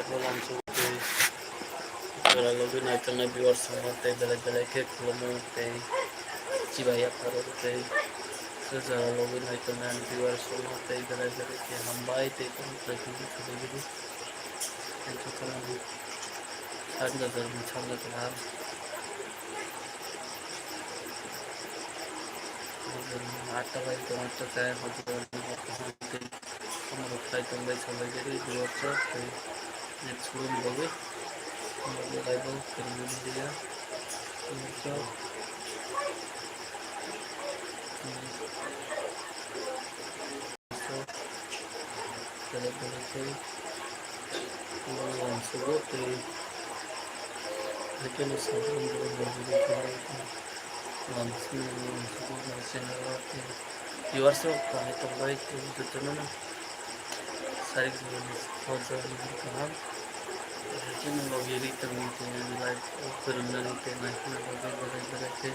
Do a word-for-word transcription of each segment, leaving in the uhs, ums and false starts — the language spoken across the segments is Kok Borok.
Bolam sugwi jora logwi naitongnai viewers rok tei belai belai khe khulumo tei chibai yapharo tei jora logwi naitongnai viewers rok tei belai belai khe hambai tei tongthai tongwi thangwi rw. Thank you, thank you. Sat hajar ni sat hajar kaham. Atta bai tong, atta chaya, hoito tong, hoito tong, tei tong rok khai tong bai salai gari, dua chok, tei next room bagwi, bagwi lai bo, kermani dia, dua chok. Belai belai khe uansugo tei haikhe no sabun rok uansugo uansugo channel o tei viewers rok kaham tongbai tei jotono no sarik hojani kaham. Haikhe no logi ri tongwi tei ani life o phwrwngnani tei naikhe no bagwi belai belai khe.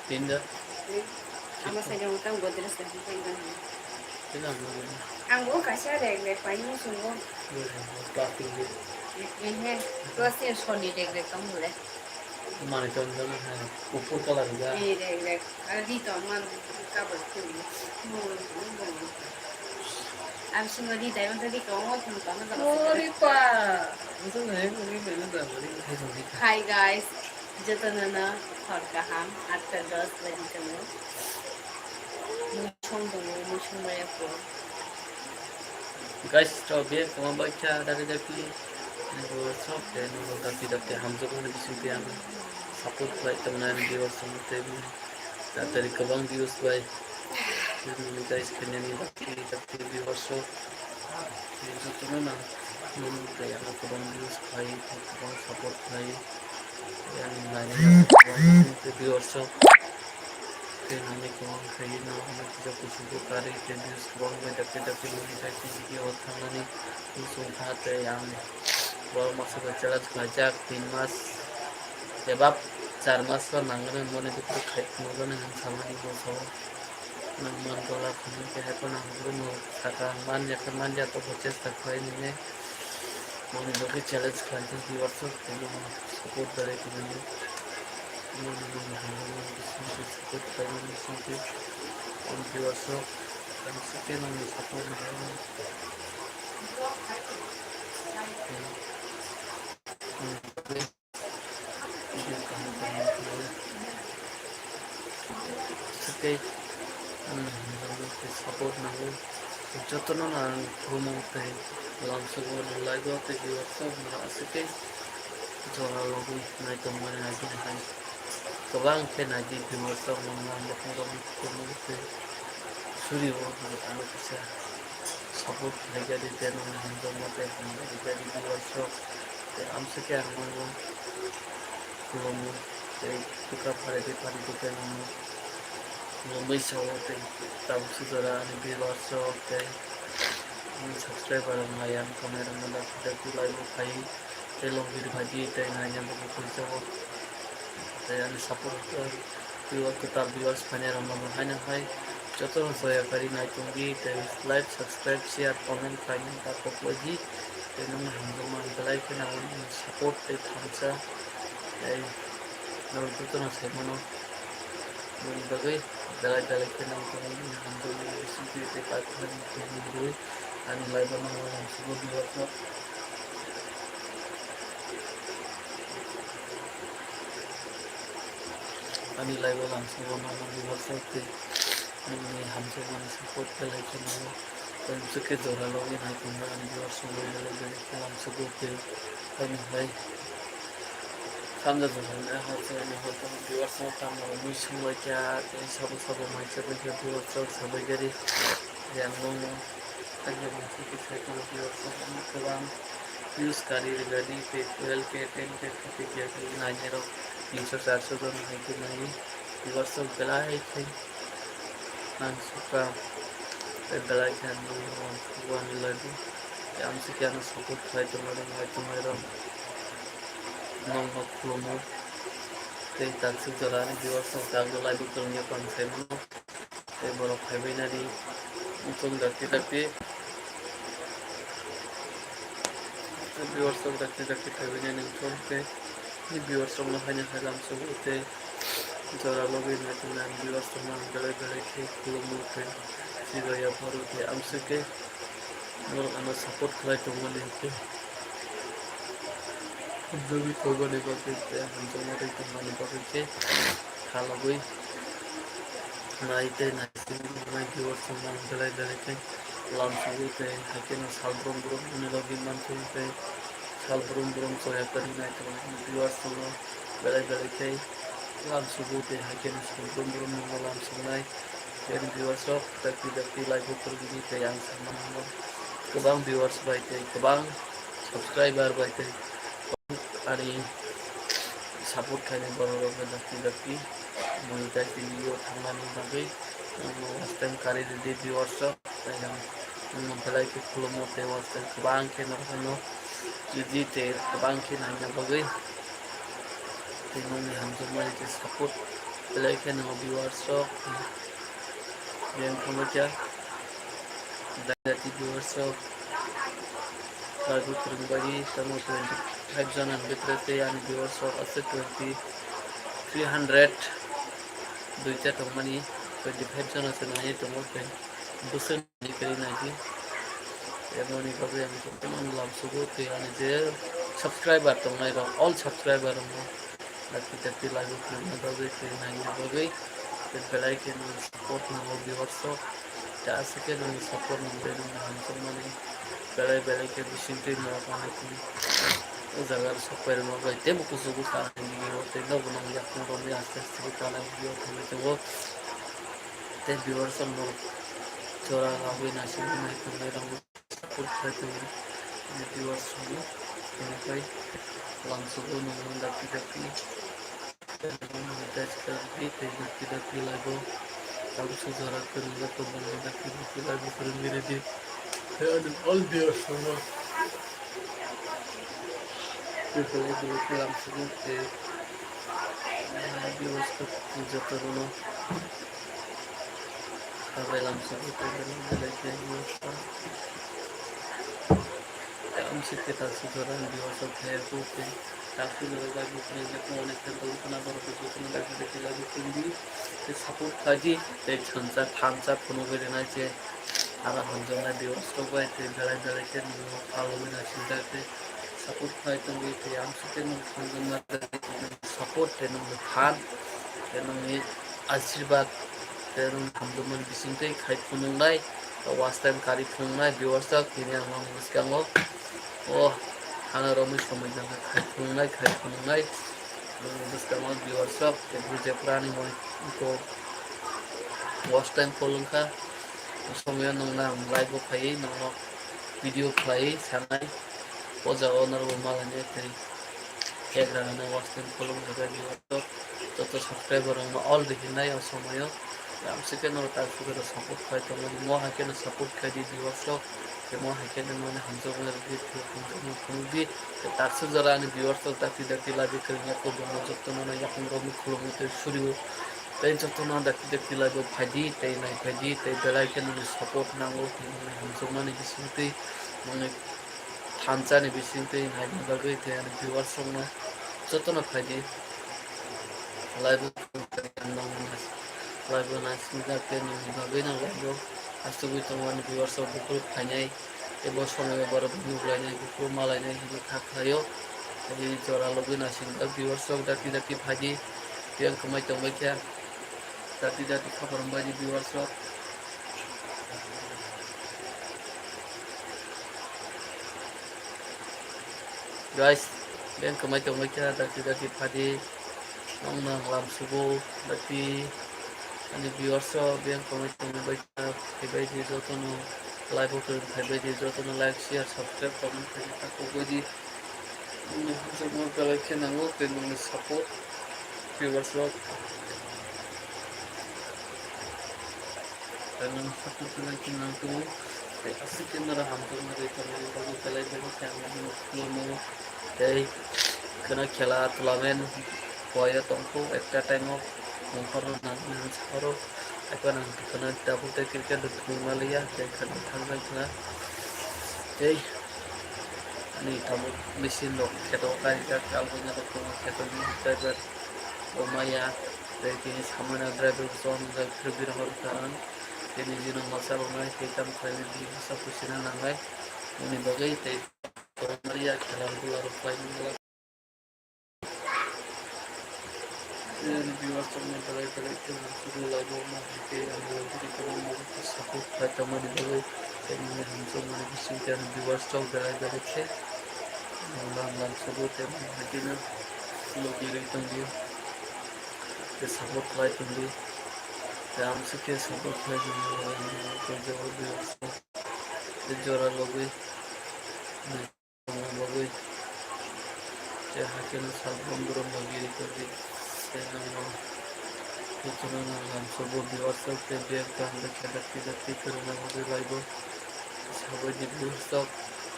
Tinda. Ama saya yang utang buat jelas dah, bukan kan? Tinda. Ang buka saya ada yang lepas ini semua. Plastik dia. Eh, eh, plastik yang soni dek dek kamu boleh. Mane ton ton hai, upor color ga. Ni dek dek. Adi to man cover kuri. Ang sini di diamond tadi kamu cuma kamu dapat. Ori pa. Itu naik mungkin mana dah beri. Hi guys, jotono no hor kaham, atta dos baji tongo. Muchung tongo, muchung maya po. Guys, to be kuma bacha dari dari. Nang bo sok te nang bo tapi tapi hamjak mani bising te ang support khlai tongnai ang viewers rok tei bo tatari kwbang views bai nini guys khainani tapi tapi viewers rok jotono nang nini tei ano kwbang views khlai kwbang support khlai yang nani kwbang viewers rok. Tei nangni kwbang khaui no ano kisa kuchugo karwi tei views kwbang bai dakti dakti mani khe tini video o thangnani muchung kha tei ang borok masa bai challenge khlaijak tin mas eba char mas o nangmani moni dukhu khai phunukgani hinwi samani bo sao. Nang man dola khani khe hai phano ang bono saka manya khe manya tongkha chesta khlai nini. Moni bagwi challenge khlaijak viewers rok tei bono support belai kwrwini. Moni bagwi hamjakmani bisingtwi support khlaimani bisingtwi. Tei viewers rok ang site nangni support nangmani. Video kaham kaham khlai. Tei, um, support nango. Jotono no ang khulumo tei lamsogo no like o tei viewers rok no aswk khe jora logwi naitongmani naidi hai. Kwbang khe naidi viewers rok no ang bokong rok no khulumo tei suri o ano kisa support khlai gari tei nang hamjakma tei hamjakma viewers rok tei amswk khe ang nogo. Khulumo tei bwkha pharai tei pharai tei nangno khulumui sao tei tabuk sujora ani viewers rok tei ani subscriber rok nai ang tongnai rok no dakti dakti like bo khai tei logir phaidi tei naina bo koi jabo tei ani support kwtal viewers phainai rok no bo haino hai joto no joya kari nai tongdi tei like subscribe share comment khlaina ta kokloidi tei nokno hamjakma belai kheno ang support tei thansa tei norok jotono saimano. Bini bagwi belai belai kheno ang tongwi hamjakmani bisingtwi tei kaitorni bumung rwi ani live-o nangmani ang sugo viewers-no. Ani live-o ang sugo nangmani viewers-no tei nini hamjakmani support belai kheno. Tei bwswk khe jora logwi nai tongo ani viewers rok belai belai khe lamsogo tei haino hai sanja jora ni hor jora ni hor tong viewers rok tamo mui sung bai kha tei sabo sabo mai cha bai kha viewers rok sabai gari yang nung nung tei bwswk khe sai tongo viewers rok kwbang views kari rwgani tei twelve K ten K thirty K nainai rok tinso charso jon hai khe nai viewers rok belai khe. Ang sukha tei belai khe ang nukgo, ang thugo ani live-o. Tei amswk khe ano support khlai tongmani, nai tongmani rok. nokno khulumo. Tei taksuk jora ani viewers rok tabuk live o kwrwngya tong sai mano. Tei borok phaibai nani wngkha dakti dakti. Tei viewers rok dakti dakti phaibai nani wngkha tei viewers rok no haino hai lamsogo tei jora logwi naitongnai viewers rok no ang belai belai khe khulumo tei chibai yapharo tei amswk khe norok ano support khlai tongmani tei hamjagwi tongmani bagwi tei hamjakma tei tongmani bagwi khe khalogwi nai tei naisingwi tongnai viewers rok no ang belai belai khe lamsogo tei hai kheno sal brum brum hwnwi logwi mansong tei sal brum brum choya kwrwng nai tongnai viewers rok no belai belai khe lamsogo tei hai kheno sal brum brum no lamsoknai tei viewers rok dakti dakti live o kwrwngdi tei ang samani kwbang viewers bai tei kwbang subscriber bai tei ani support khainai borok rok no dakti dakti monetization o thangnani bagwi ang watch time kari rwdi viewers rok tei ang belai khe khulumo tei watch time kwbang khe norok no rwdi tei kwbang khe naina bagwi tei nokni hamjakmani tei support belai khe no viewers rok yang khamjakya dakti dakti viewers rok. Laibui kwrwng bagwi tamo twenty five jona ni bitre tei ani viewers rok aswk twenty three hundred duita tongmani twenty five jona se nai tongo tei bwswk nai kwrwi naidi. Emoni bagwi ang jotono lamsogo tei ani je subscriber tongnai rok all subscriber rokno dakti dakti live o kwrwngna bagwi tei naina bagwi tei belai khe nini support nango viewers rok tei aswk khe nini support nangbai nini hamjakmani belai belai khe bisingtwi norok ano tini o jaga rok sok pairwkma bai teibo kuchugo kanai video o tei nobo nang yakung romwi aste aste khe kanai video thangwi tongo tei viewers rok norok jora ragwi naisingwi naitongnai rok. Support khlai tongo ani viewers rokno, tei lamsogo nongmani dakti dakti, tei dakti dakti live o lamsok jora kwrwngjak tongmani dakti dakti live o kwrwngwi rwdi. Tei ani all viewers rokno belai belai khe lamsogo tei viewers rok jotono. Sabai lamsogo tei belai belai khe wngkha. Tei amswk khe takswk jora ni viewers rok thaya kho tei takswk jora live o phunukjak khe onek khe tongwi khna borok bo jotono dakti dakti live o phunukdi. Tei support khlai di tei thansa thansa phunugwi rwnai je aro hamjaknai viewers rok bai tei belai belai khe nwng no phalwi naisingcha tei support khlai tongdi tei amswk khe nwng thangjak support tei nwngni phan tei nwngni asirwad tei nwng hamjakmani bisingtwi khai phunuknai watch time kari phunuknai viewers rok tini ang nwng bwskango o hana romwi somoi jangkha khai phunuknai khai phunuknai nwng bwskango viewers rok tei bujepra ani moi iko watch time kolongkha somoyo nwngno ang live o phaiwi nwngno video khlaiwi sanai o jaga o norokbo malainai tei Ekra hwnwi watch time kolong khe viewers rok joto subscriber rokno all rihirnai o somoyo. Amswk khe norok takswk khe support khai tongmani mo hai kheno support khai di viewers rok tei mo hai kheno mani hamjakmani rwdi tei hamjakmani phunukdi tei takswk jora ani viewers rok dakti dakti live o kwrwngya khe bono jotono no yakung romwi khulumwi tei surio tei jotono dakti dakti live o phaidi tei nai phaidi tei belai khe nini support nango tei nini hamjakmani bisingtwi nini thansa ni bisingtwi naina bagwi tei ani viewers rokno jotono phaidi live o live o naisingkha tei nini bagwi no live o achugwi tongo ani viewers rok buphuru phainai tei bo somoyo borok nuklainai buphuru malainai hinwi kha khlaio tei jora logwi naisingkha viewers rok dakti dakti phaidi tei ang kwmai tongbaikha dakti dakti kha phwrwngbaidi viewers rok. Guys, beng kwmai tongbai kha dakti dakti phadi nokno ang lamsugo dakti ani viewers rok beng kwmai tongbai kha phaibai di jotono live o kwrwng phaibai di jotono like share subscribe comment khaina ta kugui di. Nokno hamjakma belai khe nango tei nokni support viewers rok. Tei nokni support belai khe nang tongo. Tei aswk khe norok hamjakma tei tongmani bagwi belai belai khe ang nokno khulumo. Tei Kheno khela tournament boyo tongkho ekta time o, mungkhorno nang nang sapharo, ekbar ang kheno tabuk tei cricket rok thwngwi maliya, tei kheno thangbai khna. Tei ani tabuk machine rok kheto kaijak, albo nokho tongo kheto driver bo maya, tei tini samani driver bo chon bai phirogwi rohor kha ang. Tei nini no masa rok nai tei tamo khlai bini bwsa pusi na nangnai, bini bagwi tei tongo maliya khela dula rok khlai mani. Ani viewers rokno belai belai khe nangkukmung laio, ma hwnkhe ang o video no nokha support khlai tongmani bagwi tei nini hamjakmani bisingtwi ani viewers rok belai belai khe nang lang lang sugo tei ma hwnkhe no logi rwi tongdi tei support khlai tongdi tei amsukhe support khlai tongmani bagwi ang nokha jora viewers rok tei jora logwi. Tongna bagwi tei hakhe no sal bondorok no giri kwrwi tei nangno jotono nang lamsogo viewers rok tei biyang kaham bai khe dakti dakti kwrwngna bagwi laibo sabaidi viewers rok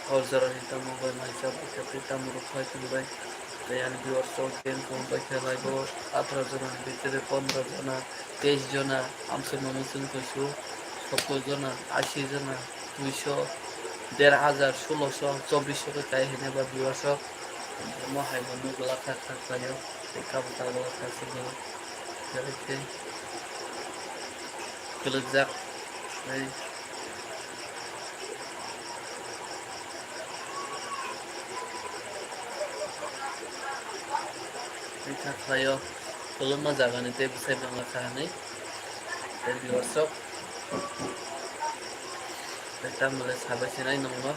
hor jorani tamo bai mai chap bai khe tei tamo rok phai tongbai tei ani viewers rok tei tongbai khe laibo atharo jona ni bitere pondro jona teis jona amsuk mano chwng toisu sottor jona ashi jona. Duiso, der hajar, sulosho, chobbiso khe kai hwnwi ba viewers rok. Omo hai bo nugwlak kha kha khlaio, tei kabo kabo kha se bo. Belai khe kwlwkjak, tei tei kha khlaio, kwlwngma jagani tei bwsai bangla kha hwnwi. Tei viewers rok, tei tamole sabai sinai nongno.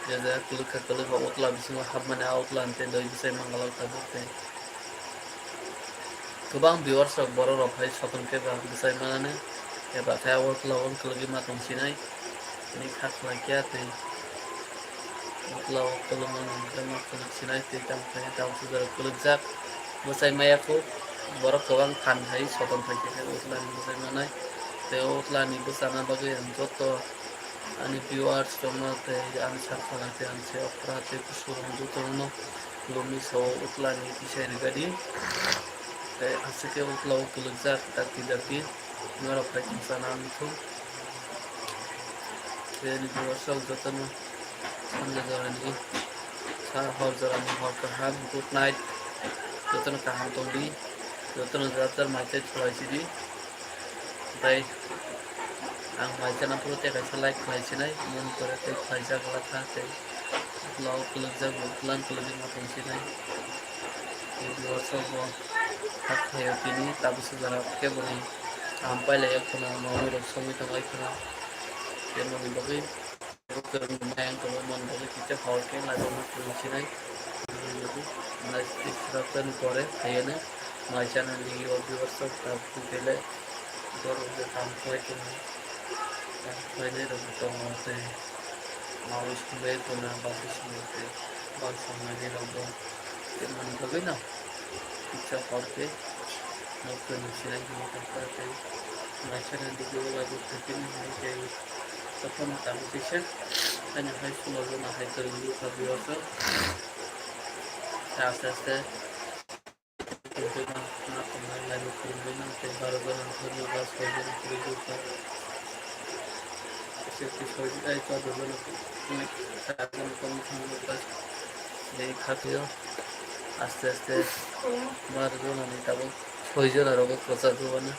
Je je kwlwkha kwlwkha utla bisingo hapmani a utla hwnkhe doi bwsai mangalok tabuk tei. Kwbang viewers rok borok rok hai soton khe ba bwsai manani eba khe a utla o kwlwgwi ma tong sinai. Tini kha khlai khe tei utla o kwlwngma nang khe ma kwlwk sinai tei tamo khe tamo se jora kwlwkjak. Bwsai maya kho borok kwbang phan hai soton phai khe utla ni bwsai manai. Tei o utla ni bwsana bagwi ang joto ani viewers rokno tei ani sakha tei ani se okra tei kusurok jotono khulumwi sao utla ni tisai rwgadi. Tei aswk khe utla o kwlwkjak dakti dakti norok hai khum sana wngthung. Tei ani viewers rok jotono sanja jorani sa hor jorani hor kaham good night. Jotono kaham tongdi, jotono jar jar mai tei thulai sidi. Tei ang mai chana phuru tei kaisa like khlai sinai, moni kore tei khlaijak wngkha tei. Vlog kwlwkjak bo plan kwlwgwi ma tong sinai. Tei viewers rok bo hakhe tini tabuk sujak khe boni kaham pailai ya khwna, manwi rok songwi tong lai khwna. Tei boni bagwi kwrwng mayang tongo, moni bagwi kisa hor khe lai rok ma kwrwng sinai. Boni bagwi nai sraptani pore khaiyano mai chana nini o viewers rok tabuk belai borok je kam khlai tongo, kam khlainai rok bo tongo tei. Manwi songwi tongna bagwi songwi tei bang songnaini rokbo tei mani bagwino kisa hor khe nok twi sinai hwnwi tongkha tei naisani video o laibo khaikhe hwnwi tei jotono tabuk kisa haino hai sulo jono hai kwrwngwi kha viewers rok tei aste aste. Tei ma tongnai lairok kwrwngwi nang tei baro jona wngkha, nogo soi jona kwrwi rwkha. Soi, ai, chwdw jona kwrwi, char jona kwrwi thangwi rwkha. Tei khatio aste aste baro jonani tabuk soi jona rogo kwchajak mano.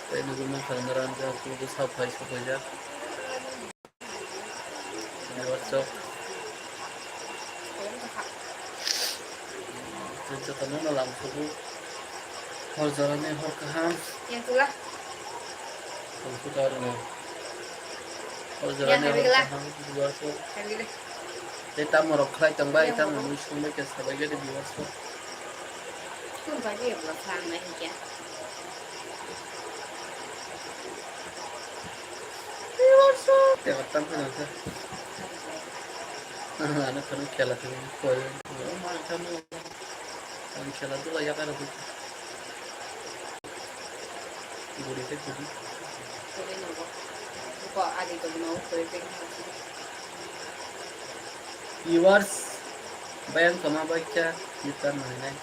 Tei nugwi mankha norok ang jang kubusa phai sopaijak. What's up? Tei jotono no lamsogo. Hor jorani hor kaham. Yang tula. Tongkhu ta rwno. Hor jorani hor kaham, viewers rok. Tei tamo rok khlai tongbai, tamo mui songbai khe sabai gede viewers rok. Tei watang phai nangkha. Ano kheno khela thangwi pore. Ano khela dula yakar. Guri tei guri. Viewers, Bayang kama baikha, gitar nai nai.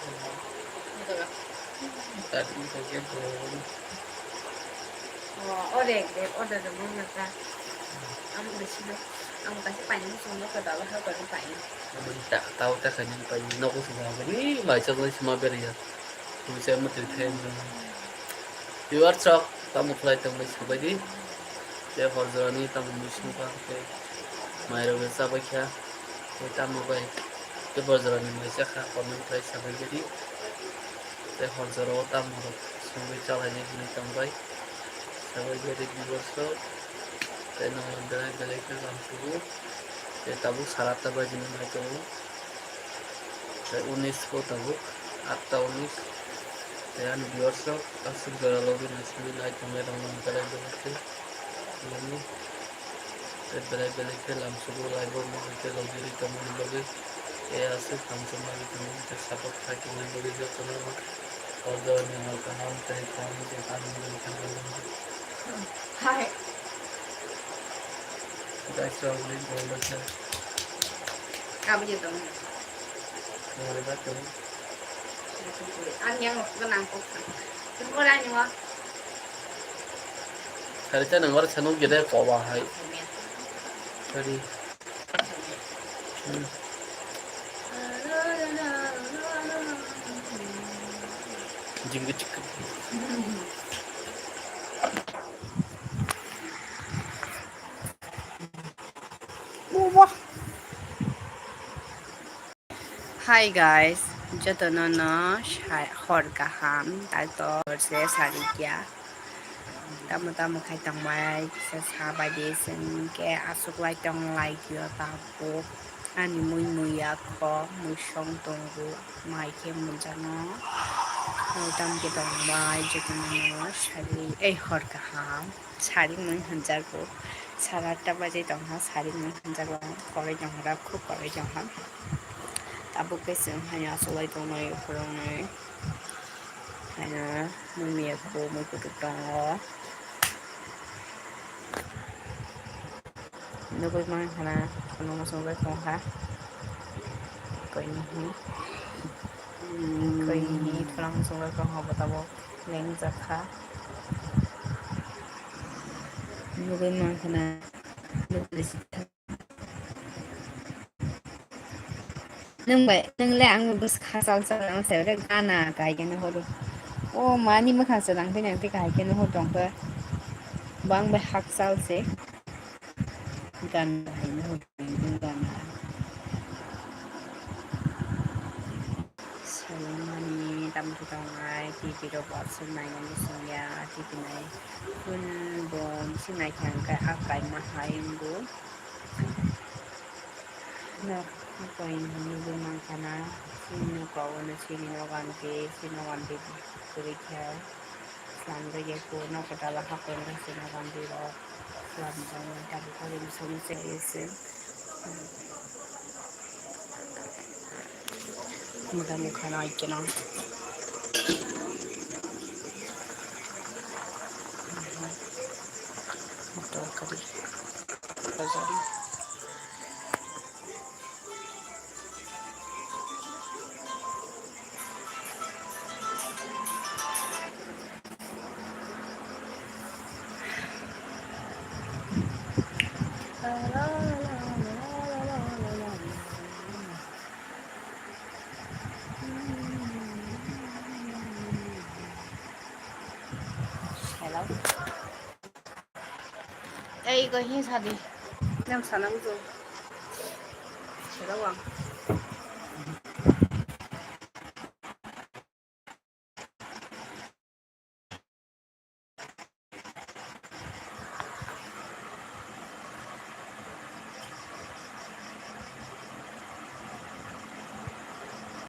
Tadi ko ke bo. Oh, ore, ore, ore, ore, ore. Amo bisi no, amo kasi paini song no kada lo ha kari paini. Amo ta, tau ta kani paini, no ko song ha kani, mai sa ko sima beri ya. Ko sa mo te the. Viewers rok, tamo khlai tong bai sabai di. Te hor jorani tamo mui sung kha, te mai rok chabai kha. Te tamo bai, te hor jorani mai cha kha, comment khlai sabai di. Te hor jora o tamo rok sungwi chalai ni hinwi tong bai. Sabai di viewers rok. Te no belai belai khe lam sugo. Te tabuk sara ta bai di nai tongo. Te unis po tabuk, atta unis. Te ani viewers rok aswk jora logi naisingwi nai tongnai rok no belai belai khe. Belai belai khe lam sugo live o mo khe logi ri tongmani bagwi. Te aswk hamjakma ri tongmani tei support khai tongmani bagwi jotono no o jorani hor kaham tei kaham tei kaham wngwi thangwi mano. Hai. Guys, rok ni bol baksa. Abo je tong. Bol baksa. Ang yang nang kok. Tunggu lah ni wa. Hari ta nang ora sanuk gede kowa hai. Hari. Hmm. Jingga jingga. Hi guys, jotono no sa-, hor kaham, takto hor se sari kya. Tamo tamo khai tongmai, kisa sa bai di, sengke aswk lai tong lai kyo tabuk. Ani mui mui ya kho, mui song tongo, mai khe munjano. Tamo khe tongmai, jotono no sari, ei hor kaham. Sari mui hwnjago. Sara atta baje tongkha, sari mui hwnjago. Kolai tongkha, khub kolai tongkha. Tabuk khe chwng haino asolai tongnai, phwrwngnai. Haino mui miya kho, mui kutuk tongo. Nugui mankha na, khulumung sungwi tongkha. Koini hi. Koini hi, khulumung sungwi tongkha, bo tabuk. Lengjakha. Nugui mankha na. Nung bai, nung le ang bwswk hachal chal ang se ore gana kai khe nuhuru. O mani mwkhang se nang khe nang khe kai khe nuhur tong khe. Bo ang bai hakchal se. Gana hai nuhur tong khe gana. Selengmani tamo khe tongnai, T V rok bo aswk nainani songya, T V nai phone bo bisi naikha hwnkhe a kaima hai wngo. Nok koi nugui mankha na, chini nogo o chini nogo amtwi, chini nogo amtwi kwrwi khe. Slam rwya khe nok kwtal o hakhe wngkha chini nogo amtwi rok. Slam tongo tabuk khe somsa se. Muda mukha no aikeno. Motor kari. Hello. Ei, go hin sadi. Nang sana bujo. Hello, ang.